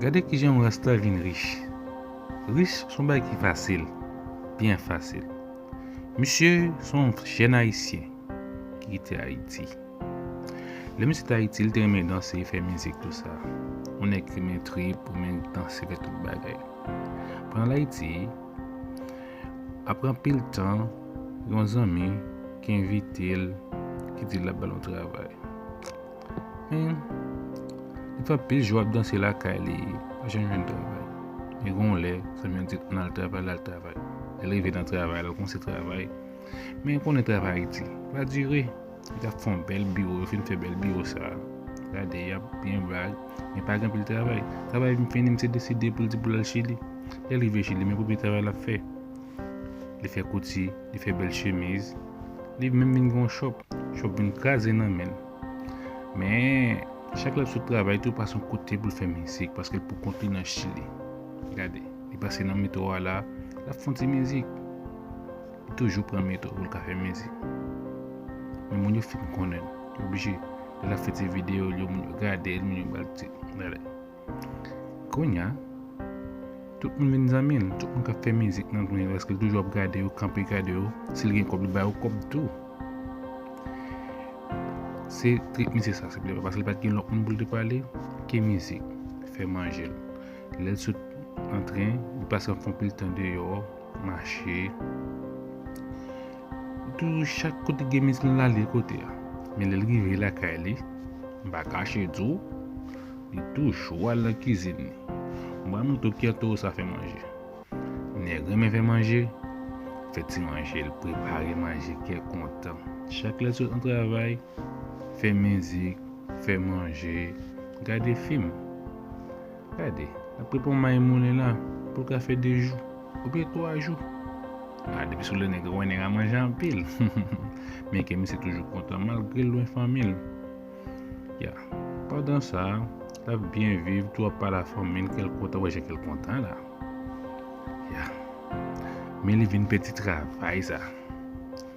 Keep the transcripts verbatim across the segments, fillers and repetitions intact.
Gade kijan yon rasta vin rich. Rich se yon bagay ki fasil, byen fasil. Misye se yon jèn ayisyen ki kite Ayiti. Lè misye te Ayiti, li te renmen danse, fè mizik, tou sa. Yon nèg ki renmen trip, renmen danse, fè tout bagay. Pandan l Ayiti, apre anpil tan, yon zanmi ki envite l, ki di l l ap ba l yon travay. Men, li fè anpil jou ap danse lakay li, pa janm jwenn travay. Men gen yon lè, zanmi an di l, ann al travay, l al travay. Lè l rive nan travay la, l kòmanse travay. Men ou konnen travay Ayiti, pa dire. Li t ap fè yon bèl biwo, yo fin fè bèl biwo sa. Gade, y ap byen blag, men pa gen anpil travay. Travay vin fini, misye deside pou l di pou l al Chili. Lè l rive Chili, men premye travay l ap fè. Li fè kouti, li fè bèl chemiz. Li menm vin gen yon shop. Shop vin kraze nan men l. Men, chak lè l sot travay tou, pase yon kote pou l fè mizik, paske l pou kont li nan Chili. Gade, li pase nan metwo a la, l ap fè yon ti mizik. Li toujou pran metwo pou l ka fè mizik. Men moun yo fin konnen l. Yo oblije. Lè l ap fè ti videyo l yo, moun yo gade l, moun yo ba l ti. Gade. Kounye a, tout moun vin zanmi l. Tout moun k ap fè mizik nan kounye a, paske l toujou ap gade yo, kanpe gade yo. Si l gen kòb, li ba yo kòb tou. Se trip misye sa, se vre, paske l pa t gen lòt moun pou l te pale ke mizik, fè manje l. Lè l sot nan tren, li pase fè anpil tan deyò, mache. Toujou chak kote gen mizik, l ale kote a. Men lè l rive lakay li, m pa kache di w, li toujou al nan kizin li. M pral montre w kijan toro sa fè manje. Nèg renmen fè manje, fè ti manje, l prepare manje, kè kontan. Chak lè l sot nan travay, fè mizik, fè manje, gade fim. Gade, l ap prepare yon mayi moulen la, pou l ka fè de jou, oubyen twa jou. A, depi sou le nèg, wè nèg a manje anpil. Men ke misye toujou kontan, malgre l lwen fanmi l. Ya. Pandan sa, l ap byen viv, tou ap pale a fanmi l, kè l kontan, wè jan kè l kontan la. Ya. Men li vin pèdi travay sa.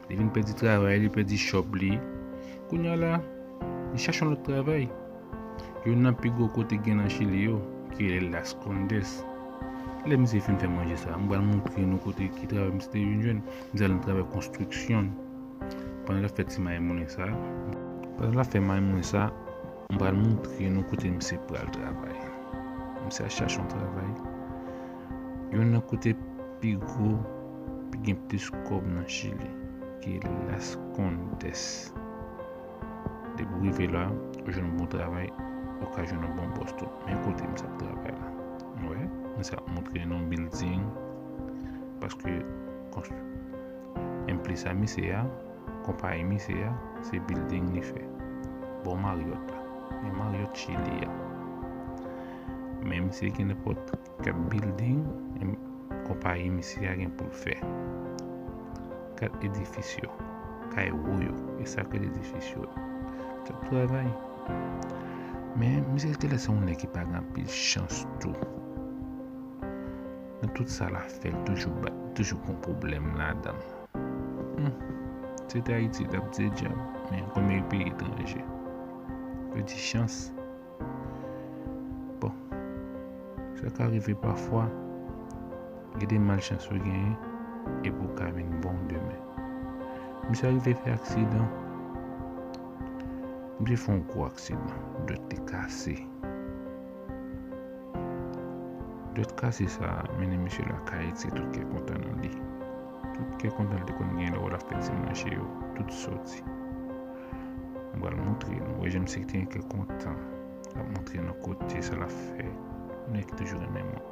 Li vin pèdi travay, li pèdi shop li. Kounye a la, li chache yon lòt travay. Youn nan pi gwo kote gen nan Chili yo, ki rele Las Condes. Lè misye fin fè manje sa, m pral montre nou kote ki travay misye te vin jwenn. Misye al nan travay konstriksyon. Pandan l ap fè ti mayi moulen sa, pandan l ap fè mayi moulen sa, m pral montre nou kote misye pral travay. Misye al chache yon travay. Youn nan kote pi gwo, pi gen plis kòb nan Chili, ki Las Condes. Depi w rive la, ou jwenn yon bon travay, ou ka jwenn yon bon pòs tou. Men kote misye ap travay la. Ou wè, misye ap montre nou building, paske konstri-, emplisa misye a, konpayi misye a, se building li fè. Bò Marriott la. Men Marriott Chili a. Men misye gen nenpòt kat building, em, konpayi misye a gen pou l fè. Kat edifis yo, kay wo yo, e sa k rele edifis yo. T ap travay. Men misye te lè se yon nèg ki pa gen anpil chans tou. Nan tout sa l ap fè, l toujou bat, toujou gon pwoblèm ladan l. Hmm. Se te Ayiti, t ap di dyab, men kòm e peyi etranje, yo di chans. Bon, sa ka rive pafwa, gen de malchans ou genyen, epi w ka vin bon demen. Misye rive fè aksidan. Misye fè yon gwo aksidan. Dwèt li kase. Dwèt kase sa a mennen misye lakay, se tout kè kontan nan li. Tout kè kontan li te konn gen lè w l ap fè ti manje yo, tout soti. M pral montre nou. Wè jan misye te gen kè kontan. L ap montre nou kote sa l ap fè. Nèg ki toujou renmen moun.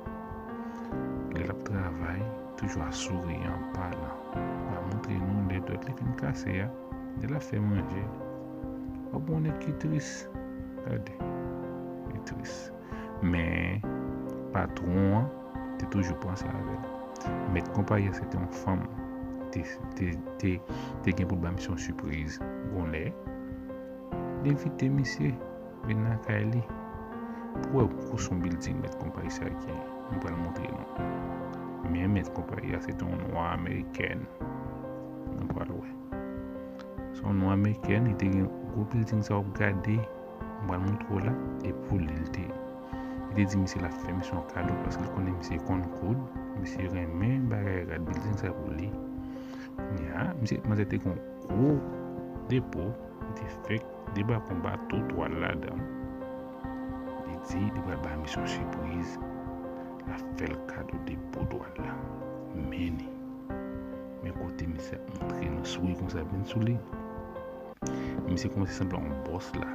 Lè l ap travay, toujou a souri an palan. M pral montre nou lè dwèt li fin kase a. Lè l ap fè manje. W ap wè yon nèg ki tris. Gade. Li tris. Men, patwon an te toujou panse avè l. Mèt konpayi a se te yon fanm. Te, te, te, te gen pou l ba misye yon sipriz. Gon lè, li envite misye vin lakay li. Pou wè gwo son bilding mèt konpayi sa a gen. M pral montre nou. Men mèt konpayi a se te yon nwa amerikèn. Nou pral wè. Se yon nwa amerikèn, li te gen gwo bilding sa w ap gade. M pral montre w la, e pou li l te ye. Li te di misye l ap fè misye yon kado paske l konnen misye konn koud, misye renmen bagay rad, building sa pou li. Kounye a, misye, manzè te gen yon gwo depo, li te fèk debake yon bato twal ladan l. Li di li pral ba misye yon sipriz, l ap fè l kado depo twal la. Men li, men kote misye ap montre nou, souri konsa vin sou li. Misye kòmanse sanble yon bòs la.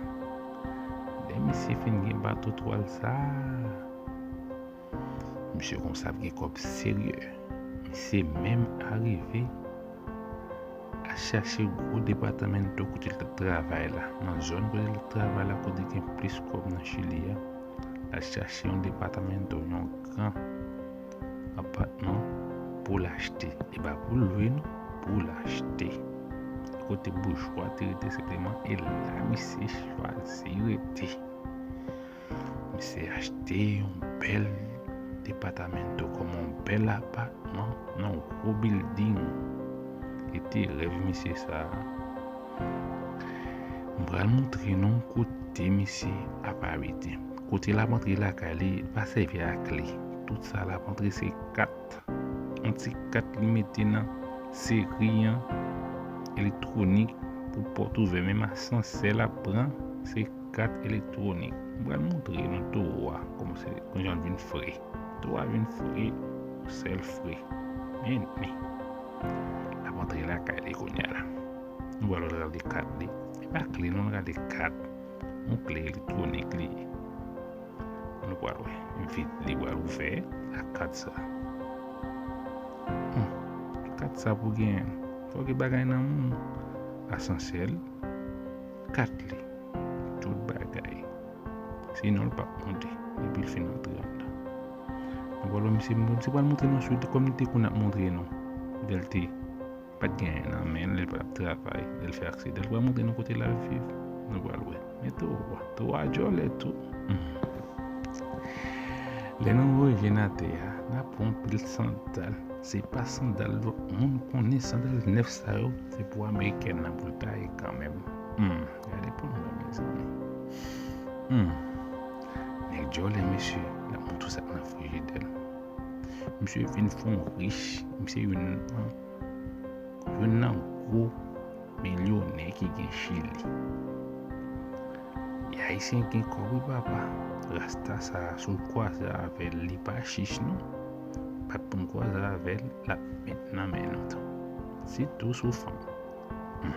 Lè misye fin gen bato twal sa, misye kòmanse ap gen kòb serye. Misye menm arive al chache gwo depatamento kote l t ap travay la. Nan zòn kote l t ap travay la, kote gen plis kòb nan Chili a, l al chache yon depatamento, yon gran apatman pou l achte. E pa pou l lwe non, pou l achte. Kote boujwa te rete senpleman, e la misye chwazi rete. Misye achte yon bèl depatamento, kòm yon bèl apatman nan yon gwo building. E te rèv misye sa. M pral montre nou kote misye ap abite. Kote l ap antre lakay li, li pa sèvi ak kle. Tout sa l ap antre se kat. Yon ti kat li mete nan seri an, elektwonik, pou pòt ouvè. Menm asansè l ap pran, se kat elektwonik. M pral montre nou towo a, kòman se, kòman jan l vin fre. Towo a vin fre, yon sèl fre. Men, men. L ap antre lakay li kounye a la. Nou pral wè l rale kat li. E pa kle non, l rale kat. Yon kle elektwonik li ye. Nou pral wè. Vit li pral ouvè ak kat sa. Hmm. Kat sa pou genyen. Fò gen bagay nan men w. Asansè l. Kat li. Tout bagay. Sinon, l p ap monte. Depi l fin antre anndan. Nou pral wè misye, misye pral montre nou sou kòm li te konn ap montre nou. Lè l te pa t gen anyen nan men l, lè l pa t ap travay, lè l fè aksidan. L pral montre nou kote l ap viv. Nou pral wè. Men towo a, towo a djòlè tou. Hmm. Lè nou ranje n atè a, n ap pran yon pil sandal. Se pa sandal lòt moun konnen, sandal nèf sa yo, se pou amerikèn nan pou l taye kanmenm. Hmm. Gade pran mwen, mezanmi. Hmm. Nèg djòlè, mesye, l ap montre w sa k nan frijidè l. Misye vin fè yon rich, misye youn nan, youn nan gwo milyonè ki gen Chili. Ayisyen gen kòb wi papa. Rasta sa a, si w kwaze avè l, li pa chich non. Pa t pou n kwaze avè l, l ap met nan men nou tou. Sitou sou fanm. Hmm.